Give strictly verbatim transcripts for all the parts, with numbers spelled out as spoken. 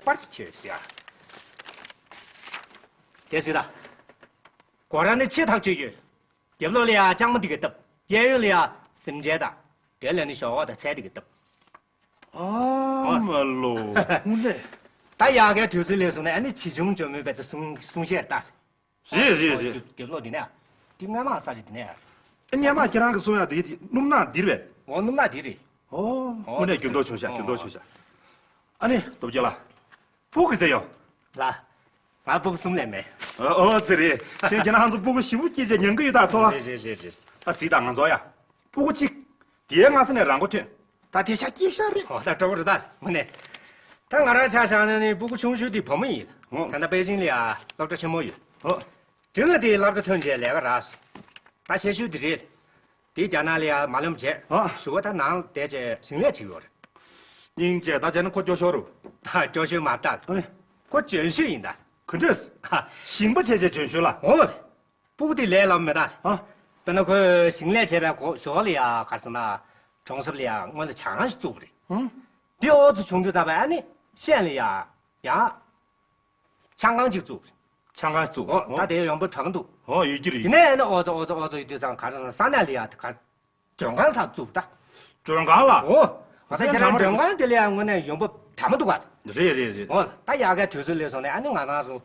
པར་ཅིག་ཁྱེར་ཡོད་ཟེར་ཡ། དེ་ཟེར་ད། སྒོ་ར་ནི་ཆེ་ཐག་ཆོད་ཡོད། རྒྱབ་ལོགས་ལ་ཡ་ལྕང་མ་འདི་གས་བཏབ། གཡས་གཡོན་ལ་ཡ་སེམས་ཅན་དང་། དེ་ལས་ནི་ཞོགས་ཁོག་དང་ཚལ་འདི་གས་བཏབ། ཨ་མ་ལོ། ཧུ་ལེ། ད་ཡ་གའི་དུས་ཚོད་ལས་སོང་ན་ཨ་ནི་ཆེ་ཆུང་འཇོན་མོའི་བེད་དུ་གསུང་གསུང་བཤད་ལྟ། རེད་རེད་རེད། རྒྱབ་ལོགས་འདི་ནས། འདི་སྔ་མ་ས་ཆ་འདི་ནས། ཨ་སྔ་མ་ཁྱེད་རང་གི་གསུང་ཡ་འདི་སྣུམ་ནག་འདི་རེད་པས། འོ་སྣུམ་ནག་འདི་རེད། ཨོ་དངོས་གནས་འགྱུར་ལྡོག་བྱུང་ཤག་འགྱུར་ལྡོག་བྱུང་ཤག་ཨ་ནི་སྟོབས་རྒྱལ་ལགས། སྤུ་གུ་ཟེར་ཡོད། ལགས། ང་སྤུ་གུ་གསུམ་ལས་མེད། ཨོ་ཟེར་རེད། ཁྱེད་ཁྱེད་རང་ཚོ་སྤུ་གུ་བཞི་པོ་སྐྱེས་བྱས་ཉན་གི་ཡོད་ད་ཚོ། རེད་རེད་རེད་རེད། ཨ་གཟིགས་དང་ང་ཚོ་ཡ། སྤུ་གུ་གཅིག་དེའི་སྔ་ས་ནས་རང་མགོ་ཐོན། ད་དེ་ཆ་སྐྱིད་ཤག་རེད། ཨོ་ད་སྤྲོ་པོ་རེད་ད་དངོས་གནས། ད་ང་རང་ཆ་བཞག་ན་ནི་སྤུ་གུ་ཆུང་ཤོས་དེ་བུ་མོ་ཡིན། ཨོ། ད་ལྟ་པེ་ཅིང་ལ་ཡ་སློབ་གྲྭ་ཆེན་མོ་ཡོད། ཨོ། འབྲིང་བ་དེ་སློབ་གྲྭ་ཐོན་རྗེས་ལས་ཀ་རག་སོང་། ད་ཆེ་ཤོས་དེ་རེད། དེ་རྒྱ་ནག་ལ་ཡ་མ་ལམ་བྱས། ཨ། གཞུག་གུ་ད་ནང་བསྡད་བྱས་ཞིང་ལས་བྱེད་ཀྱི་ཡོད་རེད། སྙིང་རྗེ། ད་བྱས་ན་ཁོ་སྐྱོ་ཤོས་རེད། ད་སྐྱོ་ཤོས་མ་རེད་ད། ཨ་ནི། ཁོ་འཇོན་ཤོས་ཡིན་ད། ག་འདྲས། ཧ། ཞིང་པ་བྱས་བྱས་འཇོན་ཤོས་ལ། འོ། སྤུ་གུ་དེ་ལས་སླ་པོ་མེད་ད། ཨ། དཔེར་ན་ཁོས་ཞིང་ལས་བྱས་པའི་གོ་ཞོར་ལ་ཡ་ག་རེ་ཟེར་ན། གྲོང་གསེབ་ལ་ཡ་སྔོན་ལ་ཇ་ཁང་ཞིག་བཙུགས་པ་རེད། ཨང་། འདི་ཨོ་ཙི་བྱུང་དུས་ཙམ་པ་ཨ་ནི་ཤན་ལ་ཡ་ཡང་ཆང་ཁང་ཅིག་བཙུགས། ཆང་ཁང་བཙུགས། ཨོ་ད་དེ་ཡོང་འབབ་དྲག་འདུག་ཨོ་ཡོད་ཀྱི་རེད། དེ་ནས་ཨ་ནི་ཨོ་ཙི་ཨོ་ཙི་ཨོ་ཙི་ཡོད་དུས་ཙང་ག་རེ་ཟེར་ན་ས་གནས་ལ་ཡ་དེ་ག་མགྲོན་ཁང་ཟེར་བཙུགས་ད། མགྲོན་ཁང་ལ། ཨོ། ང་ཚོ་ཁྱེད་རང་མགྲོན་ཁང་དེ་ལ་ཡ་དངོས་གནས་ཡོང་འབབ་དྲག་མོ་འདུག་ག་རེད་རེད་རེད། ཨོ་ད་ཡ་གའི་དུས་ཚོད་ལས་སོང་ནས་ཨ་ནི་ང་རང་ཚོ་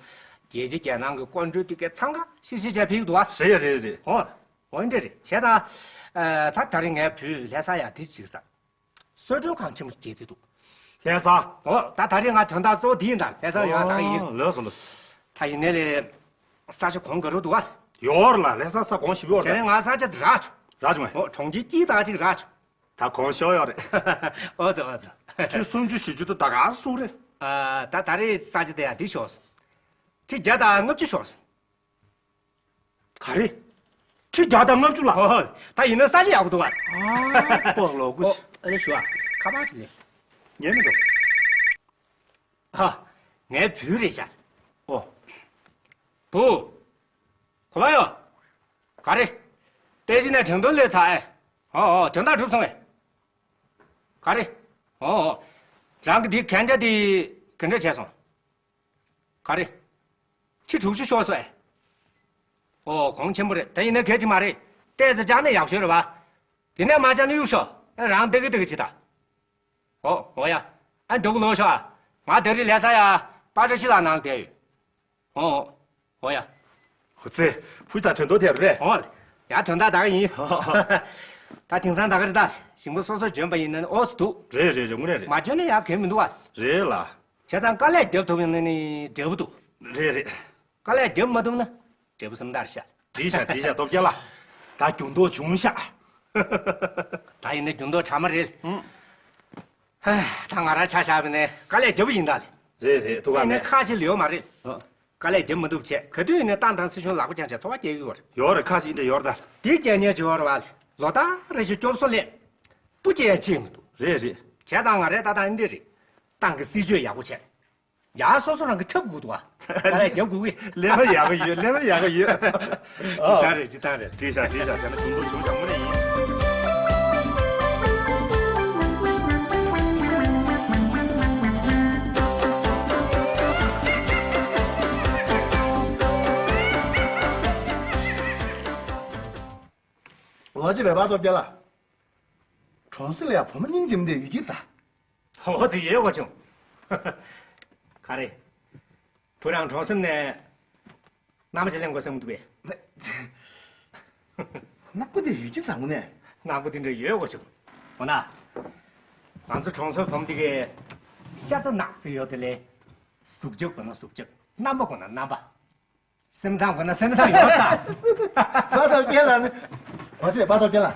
རྒྱལ་སྤྱི་རྒྱལ་ནང་གི་སྐུ་མགྲོན་དེ་གའི་འཚང་ཁ་ཤིག་ཤིག་བྱས་ཕེབས་འདུག་ག་རེད་རེད་རེད། ཨོ། འོ་འདྲ་རེད། བྱས་ཙང་། ཨ། ད་ད་རེས་ངའི་བུས་ལྷ་ས་ཡ་དེ་ཅིག་ས། གསོལ་མགྲོན་ཁང་ཆེན་མོ་སྐྱེལ་རྩིས་འདུག་ལྷ་ས། འོ་ད་ད་རེས་ང་དོན་དག་གཙོ་བོ་འདི་ཡིན་ད། ལྷ་སར་ཡོང་ཡ་ད་ག་ཡིན། ཨོ་ལགས་སོ་ལགས་སོ། ད་ཡིན་ནའི་ལས། ས་ཆ་གོང་དགའ་རབ་འདུག་ག་ཡོད་རེད་ལགས། ལྷ་ས་ས་གོང་ཞེ་པོ་ཡོད་རེད། དེ་རིང་ང་ས་ཆ་འདི་རག་བྱུང་། རག་བྱུང་ངས། འོ་གྲོང་ཁྱེར་དཀྱིལ་དག་ཅིག་རག་བྱུང་། ད་གོང་ཤོར་ཡོད་རེད། ཨོ་ཙི་ཨོ་ཙི། ཁྲི་སུམ་ཅུ་བཞི་བཅུ་དུ་ད་ག་སུ་རེད། ཨ་ད་ད་རེས་ས་ཆ་དེ་ཡ་འདི་ཤོར་སོང་། ཁྲི་བརྒྱ་དང་ལྔ་བཅུ་ཤོར་སོང་། ག་རེ། ཁྲི་བརྒྱ་དང་ལྔ་བཅུ་ལ། ཨོ། ད་ཡིན་ན་ས་ཆ་ཡག་པོ་འདུག་ག་ཨ་པོ་ལོ་ཀུ། ཨོ་ཨ་ནི་ཞུ་ཨ། ཁ་པར་ཅིག་སླེབས་སོང་། ཉན་མི་འདུག་ཧ། ངའི་བུ་རེད་ཤག་ཨོ། བུ། གོ་བ་ཡོད། ག་རེ། པེ་ཅིན་ནས་ཁྲིན་ཏུའུ་སླེབས་ཚར་ཨེ། ཨོ་ཨོ་དོན་དག་གྲུབ་སོང་ངས། ག་རེ། ཨོ་ཨོ། རང་གི་འདི་གན་རྒྱ་འདི་ག་འདྲ་བྱས་སོང་། ག་རེ། ཁྲི་དྲུག་ཅུ་ཤོར་སོང་ཨེ། ཨོ་གོང་ཆེན་པོ་རེད། ད་ཡིན་ན་གལ་ཆེ་མ་རེད། ཏོག་ཙམ་བཅག་ན་ཡག་ཤོས་རེད་པ། དེ་ནས་མ་བཅག་ན་གཡུག་ཤོག་ཨེ་རང་ལྟ་གི་ལྟ་གི་བྱེད་ད། ཨོ་ཨོ་ཡ། ཨ་འགྲོ་གི་ལོག་ཤོག་ཨ། ང་དེ་རིང་ལྷ་ས་ཡ་པ་ཏྲ་ཤི་ལགས་ནང་ལ་བསྡད་ཡོད། ཨོ་ཨོ་ཡ། ཨོ་ཙི། བུ་དང་དྲན་ཐོག་དེ་རེད། ཨོ། ཡ་དོན་དག་ད་ག་ཡིན། ད་དེང་སང་ད་ག་རེད་ད། ཞིང་པ་སོ་སོ་འཇོན་པ་ཡིན་ན་ཨོ་ཙི་འདུག་རེད་རེད་རེད། དངོས་གནས་རེད། མ་འཇོན་ན་ཡ་གལ་མི་འདུག་ཨ། རེད་ལ། བྱས་ཙང་དཀའ་ལས་རྒྱབ་ཐུབ་ཡོང་ན་ནི་འབྲས་བུ་འདུག་རེད་རེད། དཀའ་ལས་རྒྱབ་མ་ཐུབ་ན་འབྲས་བུ་སུམ་རྟགས་རེད་ཤག་འགྲིག་ཤག་འགྲིག་ཤག་སྟོབས་རྒྱལ་ལགས། ད་འགྱུར་ལྡོག་བྱུང་ཤག་ད་ཡིན་ན་འགྱུར་ལྡོག་དྲག་མ་རེད། ཨང་། ཧ། ད་ང་རང་ཆ་བཞག་པ་ཡིན་ན་དཀའ་ལས་རྒྱབ་པ་ཡིན་ད་ལེ། རེད་རེད། ཐུགས་ཁག་ཡིན་ན་མེད། ཁག་ཆེ་ལོས་མ་རེད། ཨ། དཀའ་ལས་རྒྱབ་མ་ཐུབ་བྱས། ག་དུས་ཡིན་ན་ཏང་དང་སྲིད་གཞུང་ལག་པ་བརྐྱངས་བྱས་འཚོ་བ་སྐྱེལ་གྱི་ཡོད་རེད། ཡོད་རེད། ཁག་ཅིག་འདྲ་ཡོད་རེད་ད། འདི་སྐྱེལ་མཁན་ཅིག་ཡོད་རེད་བ། ལོ་ལྟར་རེ་བཞིན་སྐྱོབ་གསོ་སླེབས། སྤུ་སྐྱེལ་ཡ་ཅིག་མི་འདུག་རེད་རེད། བྱས་ཙང་ང་རའི་ལྟ་སྟངས་འདི་རེད། ཏང་གི་སྲིད་ཇུས་ཡག་པོ་བྱས། ཡ་སོ་སོ་རང་གི་འཁྲབ་དགོས་འདུག་ཨ། ང་ལ་རྒྱབ་དགོས་གི། ལས་ཀ་ཡག་གི་ཡོད། ལས་ཀ་ཡག་གི་ཡོད། ཇི་ལྟར་རེད། ཇི་ལྟར་རེད། འགྲིག་ཤག་འགྲིག་ཤག་བྱས་ན་འགྱུར་ལྡོག་བྱུང་ཤག་དངོས་གནས་ཡིན། ལོ་གཅིག་པའི་བར་དུ་རྒྱ་ལ། གྲོང་གསེབ་ལ་ཡང་བུ་མོ་སྙིང་རྗེ་མོ་འདི་ཡོད་ཀྱི་ད། འོ་དེ་ཡོད་གོ་བྱུང་། ག་རེ། བུ་རང་གྲོང་གསེབ་ནས་མནའ་མ་ཅིག་ལེན་དགོས་བསམ་གྱི་འདུག་པས། ནག་པོ་དེ་ཡོད་ཀྱི་ད་དངོས་གནས། ནག་པོ་དེ་འདྲ་ཡོད་གོ་བྱུང་། འོ་ན། ང་ཚོ་གྲོང་ཚོའི་བུ་མོ་དེ་གའི་ཤ་ཚ་ནག་ཚ་ཡོད་དེ་ལས། གཟུགས་ལྕགས་དགོས་ན་གཟུགས་ལྕགས། རྣམ་པ་དགོས་ན་རྣམ་པ། སེམས་བཟང་དགོས་ན་སེམས་བཟང་ཡོད་ས། བར་དོ་རྒྱལ་ལ་ནི། འོ་ཙི་བར་དོ་རྒྱལ་ལ།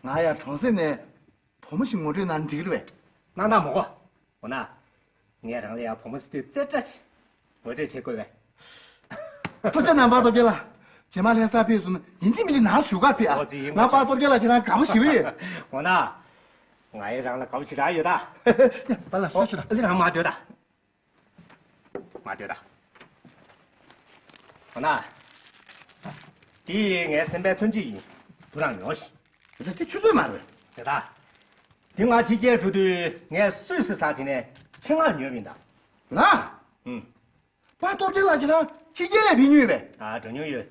ང་ཡང་གྲོང་གསེབ་ནས་བུ་མོ་ཞིག་ངོ་སྤྲོད་གནང་འགྲིག་གི་རེད་པས། གནང་དང་མོ་གོ། འོ་ན། ངས་རང་ལ་ཡང་བུ་མོ་ཟེར་དུས་རྩེ་བཀྲ་ཆེ། ངོ་སྤྲོད་བྱེད་དགོས་པས། ཐུགས་རྗེ་གནང་བར་དོ་རྒྱལ་ལ། རྗེས་མ་ལྷ་ས་ཕེབས་སོང་ན་ཡིན་གཅིག་མིན་གཅིག་ནང་བཞུགས་གར་ཕེབས་ཨ། འོ་ཙི་ཡིན། ང་བར་དོ་རྒྱལ་ལ་ཁྱེད་རང་དགའ་པོ་ཞེ་པོ་ཡོད། འོ་ན། ང་ཡི་རང་ལ་དགའ་པོ་ཞེ་དྲག་ཡོད་ད། པཱ་ལགས་སོ་ཞུ་ད། ཨ་ལི་རང་མ་སྡོད་ད། མ་སྡོད་ད། འོ་ན། འདི་ངའི་སེམས་པའི་མཐུན་རྐྱེན་ཡིན། བུ་རང་ཉོ་ཞིག་དེ་ཆུ་ཚོད་མ་རེད། དེ་ད། འདི་ང་ཕྱི་རྒྱལ་འགྲོ་དུས་ངས་སུད་སི་ཟ་དེ་ནས་ ཆེད་མངགས་ཉོས་པ་ཡིན་ད། ང་། ཨུམ། པཱ་སྟོབས་རྒྱལ་ལགས་ཁྱེད་རང་ཕྱི་རྒྱལ་ལ་ཕེབས་མྱོང་ཡོད་པས། ཨ། འགྲོ་མྱོང་ཡོད།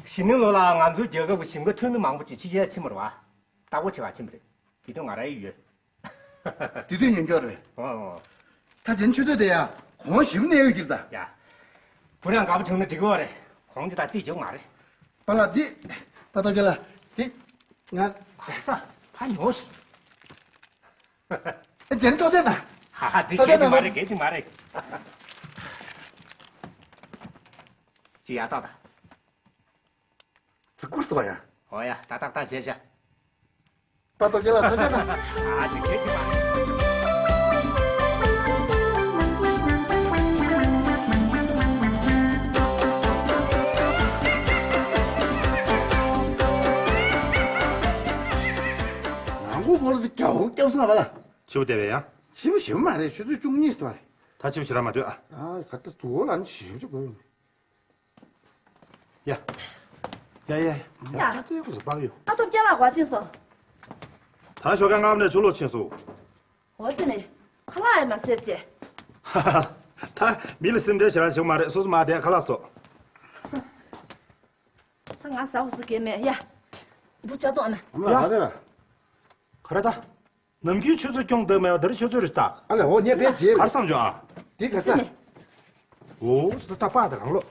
གཞེས་ནིང་ལོ་ལ་ང་ཚོའི་རྒྱལ་ཁབ་ཀྱི་ཞིང་ཁ་ཐོན་ནུས་མང་པོ་ཅིག་ཕྱི་རྒྱལ་ཕྱིན་པ་རེད་བ། བདག་པོ་བྱེད་པར་ཕྱིན་པ་རེད། དེ་དུས་ང་རང་ཡོད། དེ་དུས་ཉན་སྐྱོར་རེད། ཨོ། ད་ཅན་ཆུ་ཚོད་དེ་ཡ་གོང་ཞིབ་གནས་ཡོད་ཀྱི་རེད་ད། ཡ། བུ་རང་དགའ་པོ་བྱུང་ན་འགྲིག་གི་རེད། གོང་ཅི་ད་རྩིས་རྒྱོབ་མ་རེད། པཱ་ལགས་འདི། པཱ་སྟོབས་རྒྱལ་ལགས་འདི། ང་། གོ་ས་ཕ་ཉོ་ཤི། ཅན་ཐོག་ཚད་ད། ཧ་ཧ། རྩིས་གལ་ཆེན་མ་རེད། གལ་ཆེན་མ་རེད། ཅི་ཡ་ཏག་ད། ཙི་ཀུར་སི་བ་ཡ། ཨོ་ཡ། ཏག་ཏག་ཏག་བྱས་བྱས། པཱ་སྟོབས་རྒྱལ་ལགས་ཐུགས་རྗེ་གནང་། ཨ་ཙི་ཁྱེད་ཀྱི་མ་རེད། ནང་ཁུག་ཁོ་ལ་དེ་རྒྱ་ཧོ་སྐྱབས་སོང་བ་ལ། ཆུ་བོ་བདེ་བས་ཡ། ཞིམ་ཞིམ་མ་རེད། ཆུ་ཚོད་བཅུ་གཉིས་སོང་བ་རེད། ད་ཆུ་བོ་ཞེ་དྲག་མ་སྡོད་ཨ། ཨ་ག་ད་དུ་བོ་ལ་ནི་ཞིམ་ཅིག་དགོས། ཡ། ཡ་ཡ་ཡ། ད་ཚེ་ཁོ་ཚོ་པག་ཡོད། ཨ་སྟོབས་རྒྱལ་ལགས་ག་ཕྱིན་སོང་། ད་ཞོགས་ཀ་སྔ་མོ་ནས་ཆུ་ལོག་ཕྱིན་སོང་། འོ་ཙི་མི། ཁ་ལག་ཡང་མ་ཟས་བྱས། ཧ་ཧ། ད་མི་ལ་སེམས་ཁྲལ་བྱེད་ར་བྱེད་མ་རེད། སོ་སོ་མ་བསྡད་ཁ་ལག་ཟོ། ད་ང་ཟ་འོ་ཟ་གེ་མེད་ཡ། འབུ་ཆ་གཏོང་ཨ་མ། ཨ་མ་ལགས་ག་རེ་ར། ག་རེ་ད། ནམ་རྒྱུན་ཆུ་ཚོད་སྐྱོང་བསྡད་མེད་པ་དེ་རིང་ཆུ་ཚོད་རེད་ད། ཨ་ལས་འོ་ངས་དཔེ་བརྗེད། གར་བསམ་བྱུང་ཨ། འདི་ག་ས། ཨོ་ཙི་ད་པག་ད་གང་ལོ།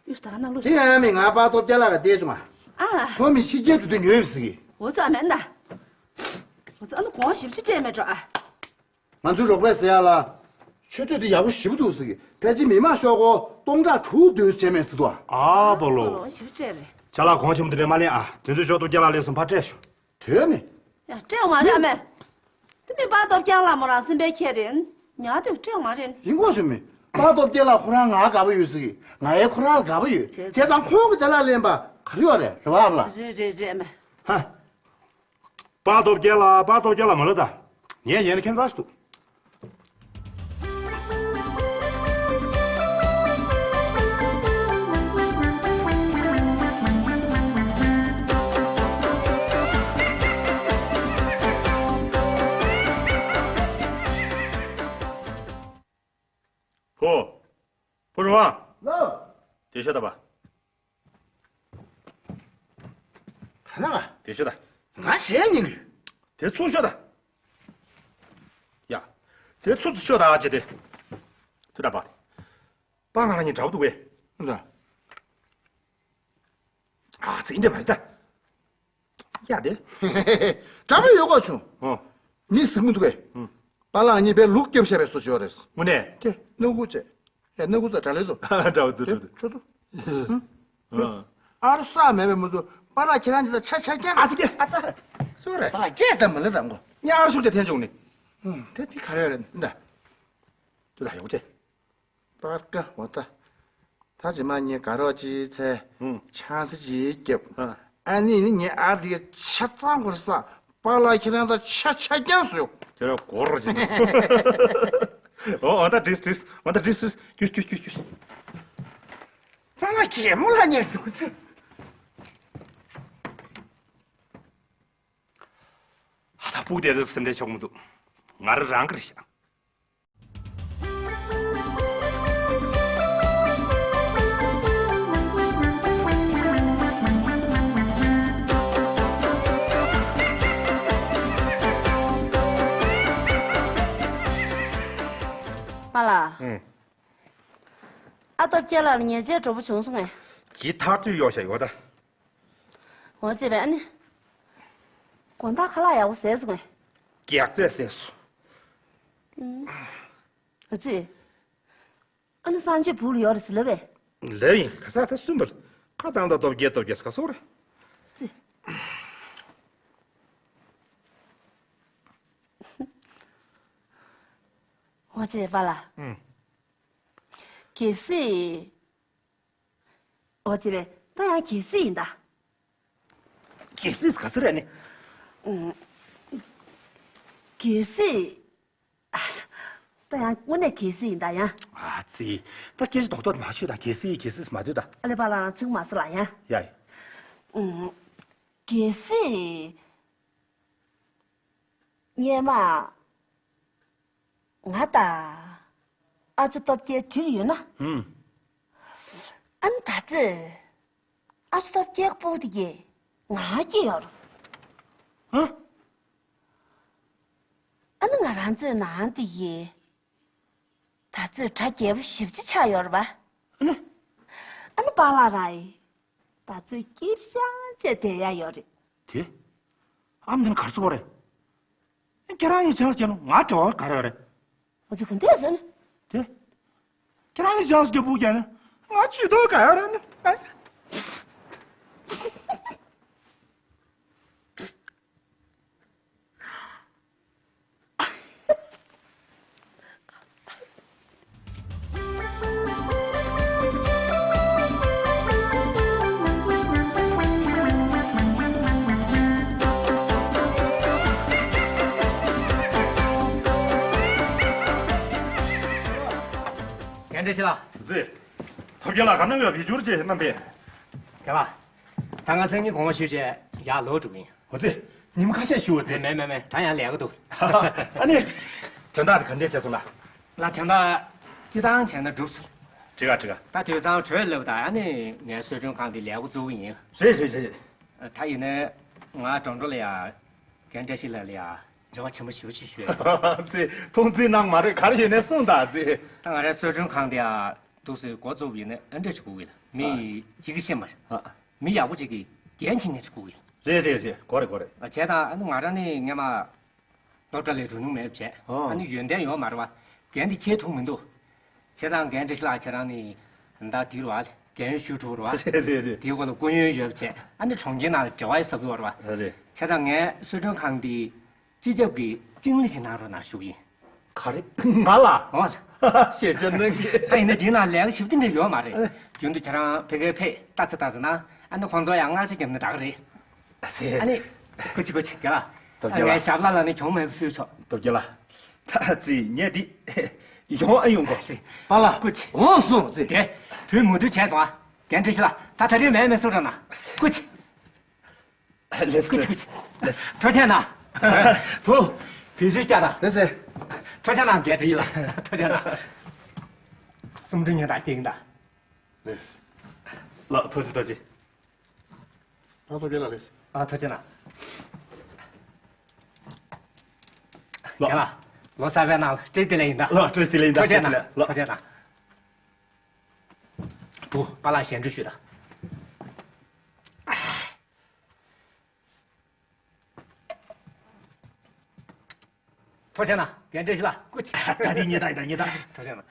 ཡུ་ད་ན་ལོ། དེ་ཡང་མི་ང་པཱ་སྟོབས་རྒྱལ་ལགས་ཀ་བལྟས་བྱུང་ཨ། ཨ། ཁོ་མི་ཕྱི་རྒྱལ་འགྲོ་དུས་ཉོས་ཟིག་འོ་ཙི་ཨ་མེད་ན། འོ་ཙི་ཨ་ནི་གོང་ཞིབ་ཅིག་སྤྲད་མེད་འགྲོ་ཨ། ང་ཚོའི་རོགས་པས་ཟེར་ཡ་ལ། ཆུ་ཚོད་དེ་ཡག་པོ་ཞེ་པོ་འདུག་ཟེར་གི། ཕལ་ཆེར་མི་མང་ཤོག་སྒོར་སྟོང་ཕྲག་དྲུག་བདུན་བྱས་མེད་ཟེར་འདུག་ཨ། ཨ་བོ་ལོ། ཨོ་ཞེ་པོ་སྤྲད་རེད། ཅ་ལག་གོང་ཆེན་པོ་དེ་འདྲས་མ་ལེན་ཨ། དེ་ཚོའི་ཕྱོགས་གཏོགས་རྒྱ་ལག་ལས་སུ་ཕར་སྤྲད་ཤོག་དོན་མེད། ཡ་སྤྲད་ཡོང་མ་རེད་ཨ་མས། དེ་མི་པཱ་སྟོབས་རྒྱལ་ལགས་མོ་རང་སེམས་པའི་ཁྱེད་རེད། ཉག་དུས་སྤྲད་ཡོང་མ་རེད། ཡིན་གོ་ཞུ་མི། པཱ་སྟོབས་རྒྱལ་ལགས་ཁོ་རང་ང་དགའ་པོ་ཡོད་ཟེར་གི། ང་ཡང་ཁོ་རང་ལ་དགའ་པོ་ཡོད། བྱས་ཙང་ཁོང་གི་ཅ་ལག་ལེན་པ་ག་རེ་ཡོད་རེད། རེད་བ་ཨ་མ་ལགས། རེད་རེད་རེད་ཨ་མས། ཧ། པཱ་སྟོབས་རྒྱལ་ལགས། པཱ་སྟོབས་རྒྱལ་ལགས་མ་ལོས་ད། ངས་ཉན་ན་ཁྱད་མཚར་ཞིག་འདུག་ཕོ། ཕོ་རོང་བ། ལགས། དེ་ཤོད་ད་པ། ད་ནང་ང་། དེ་ཤོད་ད། ང་ཞལ་ཉན་གི། དེ་ཚུར་ཤོད་ད། ཡ། དེ་ཚུར་ཤོད་ད་ཨ་ཅེ་དེ། དེ་ད་པ། པ་ང་ལ་ཉིན་དྲག་པོ་འདུག་གས། ད། ཨ་ཙི་འདྲ་མ་ཟད། ཡ་དེ། དྲག་པོ་ཡོད་གོ་བྱུང་། ཨོ། མི་ཟིག་མི་འདུག་གས། ཨུམ། པ་ལགས་གཉིས་པའི་ལུག་སྐྱོབ་ཤ་བའི་བཟོ་བྱས་པ་རེད། དངོས་གནས། ཀྱེ་སྣུ་གུ་བྱས། ཡ་སྣུ་གུ་ད་དྲ་ལེ་ཚོ། འདྲ་བོ་འདུག་འདྲ་བོ་འདུག་ཁྱོད་ཚོ། ཨ། ཨ་རུ་ས་མེད་པའི་མི་ཚོ་པ་ལགས་ཁྱེད་རང་ཅི་ད་ཆ་ཆ་རྐྱང་། ཨ་ཙི་ཀྱེ། ཨ་ཙི། སུ་རེད། པ་ལགས་སྐྱེས་ད་མི་ལེ་དང་གོ། ཉ་ཨ་རུ་ཤུགས་ཅན་འཐེན་བྱུང་ནི། ཨུམ། དེ་དེ་ག་རེ་རེད་འདི། དེ་ད་ཡོག་ཅེ། པར་ཀ་འོ་ད། ད་ཅི་མ་ངས་དགའ་རོགས་ཅིག་འཚལ། ཨུམ། ཆང་ས་ཅིག་བརྒྱབ། ཨ། ཨ་ནི་ནི་ངས་ཨ་དེ་ཆ་ཚང་བར་ས། པཱ་ལགས་ཁྱེད་རང་ད་ཆ་ཆ་རྐྱང་བཟོས། དེ་ར་གོ་རོ་ཅིག་ཨོ་ཨོ་ད་བྲིས་བྲིས། ཨོ་ད་བྲིས་བྲིས། ཀྱུ་ཀྱུ་ཀྱུ་ཀྱུ། པཱ་ལགས་གད་མོ་ལ་ཉན་འདུག་ཚེ། ཨ་ད་སྤུག་དེ་ཚོ་སེམས་ཁྲལ་ཆོག་མི་འདུག་ང་རང་རང་གི་རེད་ཤག་པཱ་ལགས། ཨུམ། ཨ་སྟོབས་རྒྱལ་ལགས་ལ་ཉལ་ཆས་འདྲ་པོ་བྱུང་སོང་ངས། ཇི་ཐག་གཅོད་གཡོག་བྱ་ཡོད་ད། འོ་ཅེ་བས་ཨ་ནི། དགོང་དག་ཁ་ལག་ཡག་པོ་བཟས་སོང་ངས། རྒྱགས་ཚད་བཟས་སོང་། ཨུམ། ཨ་ཙི། ཨ་ནི་སང་ཆོས་བུ་ལ་ཡོད་རེད་ཟེར་ལབ་པས། ལབ་ཡིན། ག་ས་ད་གསུམ་པར་ཁ་བཏང་ད་སྟོབས་རྒྱལ་སྟོབས་རྒྱལ་ག་སོག་རེད། ཙི། འོ་ཅེ་པཱ་ལགས། ཨུམ། གལ་སྲིད། འོ་ཅེ་བས་ད་ཡང་གལ་སྲིད་ཡིན་ད། གལ་སྲིད་ག་ཚོད་རེད་ནི། ཨུམ། གལ་སྲིད། ད་ཡང་དངོས་གནས་གལ་སྲིད་ཡིན་ད་ཡང་། ཨ་ཙི། ད་སྐད་ཆ་རྡོག་རྡོག་མ་ཤོད་ད། གལ་སྲིད་གལ་སྲིད་མ་སྡོད་ད། ཨ་ལེ་པཱ་ལགས་རང་ཚིག་མ་ཟེར་ལ་ཡང་། ཡ་ཡ། ཨུམ། གལ་སྲིད། སྔོན་མ། ང་དང་ཨ་ཅོ་སྟོབས་རྒྱལ་འགྲིག་ཡོད་ན། ཧུམ། ཨ་ནི་ད་ཚོད་ཨ་ཅོ་སྟོབས་རྒྱལ་སྤུ་གུ་དེ་གིས་ང་སྐྱེས་ཡོད་རེད། ཧུམ། ཨ་ནི་ང་རང་ཚོའི་ནང་དེ་གིས་ད་ཚོད་གྲ་རྒྱས་པོ་ཞེ་པོ་ཅིག་ཆགས་ཡོད་རེད་པ། ཨ་ནི། ཨ་ནི་པཱ་ལགས་རང་ཡིན། ད་ཚོད་སྐྱིད་ཤང་བྱས་བསྡད་ཡ་ཡོད་རེད། དེ། ཨ་མ་དེ་ནི་ག་རེ་ཟེར་གོ་རེད། ཁྱེད་རང་གཉིས་ཆང་ས་བརྒྱབ་ན་ང་འབྲེལ་བ་ག་རེ་ཡོད་རེད། ང་ཚོ་ག་འདྲས་ཟེར་ན། དེ། ཁྱེད་རང་གཉིས་ཆང་ས་བརྒྱབ་སྤུ་གུ་བརྒྱབ་ན་ང་ཇུས་གཏོགས་ག་ཡོད་རེད་ན། རྒན་བཀྲ་ཤིས་ལགས། ཟེ། ཐོབ་རྒྱལ་ལགས་ག་ནང་ཡོད་བེད་སྤྱོད་ཅེས་རྣམ་པས། རྒན་ལགས། ད་ང་སང་ཉིན་དགོང་མོ་ཤོད་བྱས་ཡར་ལོག་འགྲོ་གི་ཡིན། འོ་ཙི། ཉིན་མོ་ཁ་ཤས་བཞུགས་འོ་ཙི། མེད་མེད་མེད། ད་ཡང་ལས་ཀ་འདུག་ཨ་ནི། དོན་དག་དེ་ག་འདྲས་བྱས་སོང་ལ། ལགས། དོན་དག་སྤྱི་བཏང་བྱས་ན་འགྲུབ་སོང་། འགྲིག་ག་འགྲིག་ག་ད་དུས་སང་གྲོས་ལབ་ད་ཨ་ནི་ངའི་གསོལ་མགྲོན་ཁང་དེ་ལས་ཀ་བཙུགས་ཀྱི་ཡིན། རེད་རེད་རེད། ད་ཡིན་ནའི་ང་འགྲོ་འགྲོ་ལ་ཡ། རྒན་བཀྲ་ཤིས་ལགས་ལ་ཡ། རེ་བ་ཆེན་པོ་ཞེ་པོ་ཅིག་ཞུ་ཡ་ཡིན། ཙི། མཐོང་ཆེན་གནང་མ་རེད། ག་རེ་ཡིན་ནའི་གསུངས་དང་ཙི། ད་ང་རའི་གསོལ་མགྲོན་ཁང་དེ་ཡ། འདུག་སེ་འགོ་བཙུགས་པ་ཡིན་ན་ཨ་འདྲས་ཅིག་དགོས་ཀྱི་ལ། མི་ཡི་ཡི་གེ་ཤེས་མ་རེད། མི་ཡག་པོ་ཅིག་གིས་འགན་འཁྱེར་མཁན་ཅིག་དགོས་ཀྱི་ལ། རེད་རེད་རེད། དགོས་རེད་དགོས་རེད། བྱས་ཙང་ཨ་ནི་ང་རང་ནི་སྔན་མ་སློབ་གྲྭ་ལ་འགྲོ་མྱོང་མེད་པ་བྱས། ཨ་ནི་ཡོན་ཏན་ཡོད་མ་རེད་བ། འགན་འདི་འཁྱེར་ཐུབ་མི་འདུག་བྱས་ཙང་རྒན་བཀྲ་ཤིས་ལགས་ཁྱེད་རང་ནི་ད་འདིར་བ་རྒན་ཡོལ་ཞུ་འགྲོ་རེད་བ། རེད་རེད་རེད། དེའི་སྐོར་ལ་སྐུ་ཡོན་ཡོད་པ་བྱས། ཨ་ནི་གྲོང་ཁྱེར་ནང་ལ་འབྲེལ་བ་ཡོད་ས་ཡོད་རེད་བ། རེད། བྱས་ཙང་ངའི་གསོལ་མགྲོན་ཁང་འདི་སྤྱི་ཁྱབ་ཀྱི་ཅིང་ལི་ཞིག་གནང་རོགས་གནང་ཞུ་གི་ཡིན། ག་རེ། ང་ལ། འོ། ཞེ་ཆེ་གནང་གི། ད་ཡིན་ན་འདི་ན་ལས་ཀ་ཞིབ་ཏིག་འདྲ་ཡོད་མ་རེད། རྒྱུན་དུ་ཁྱེད་རང་ཕ་གིར་ཕེབས་ལྟ་ཚེ་ལྟ་ཚེ་ན་ཨ་ནི་ཁོང་ཚོ་ཡང་སྔགས་ཆས་བརྒྱབ་ན་དྲག་གི་རེད། ཨ་ནི། སྐུ་མཁྱེན་སྐུ་མཁྱེན་རྒན་ལགས། སྟོབས་རྒྱལ་ལགས། ངས་ཞབས་ལ་ལ་ནི་གྱོང་མེད་པ་ཕུལ་ཆོག་སྟོབས་རྒྱལ་ལགས། ད་ཙི་ངས་འདི་ཡོང་ཨ་ཡོང་གོ། ཙི། པཱ་ལགས། སྐུ་མཁྱེན། འོང་སོང་ཙི། དེ་བུ་མུ་མཐུད་བྱས་སོང་ཨ། རྒན་བཀྲ་ཤིས་ལགས། ད་ད་རེས་མེད་མེད་སུ་ར་ན། སྐུ་མཁྱེན། ལེགས་སོ། ལེགས་སོ། ཐུགས་རྗེ་གནང་། བུ། བུ་ཚོས་བསྐྱལ་དང་། ལེགས་སོ། ཐུགས་རྗེ་གནང་རྒན་བཀྲ་ཤིས་ལགས། ཐུགས་རྗེ་གནང་། གསུམ་འདྲི་ཉན་དང་སྐྱེལ་གྱིན་དང་། ལེགས། ལགས་ཐུགས་རྗེ་ཐུགས་རྗེ། ཨ་ཐུགས་རྗེ་ལགས་ལེགས། ཨ་ཐུགས་རྗེ་གནང་། ལགས། རྒན་ལགས། ལོ་གསར་པའི་ནང་ལ་བཀྲ་ཤིས་བདེ་ལེགས་ཡིན་ད། ལགས་བཀྲ་ཤིས་བདེ་ལེགས་ཡིན་ད། ཐུགས་རྗེ་གནང་། ལགས་ཐུགས་རྗེ་གནང་། བུ་པཱ་ལགས་ཞལ་འདྲི་ཞུས་དང་། ཐུགས་རྗེ་གནང་། རྒན་བཀྲ་ཤིས་ལགས་སྐུ་མཁྱེན། ད་འདི་ཉེ་ད་ཡིན་ད་ཉེ་ད། ཐུགས་རྗེ་གནང་།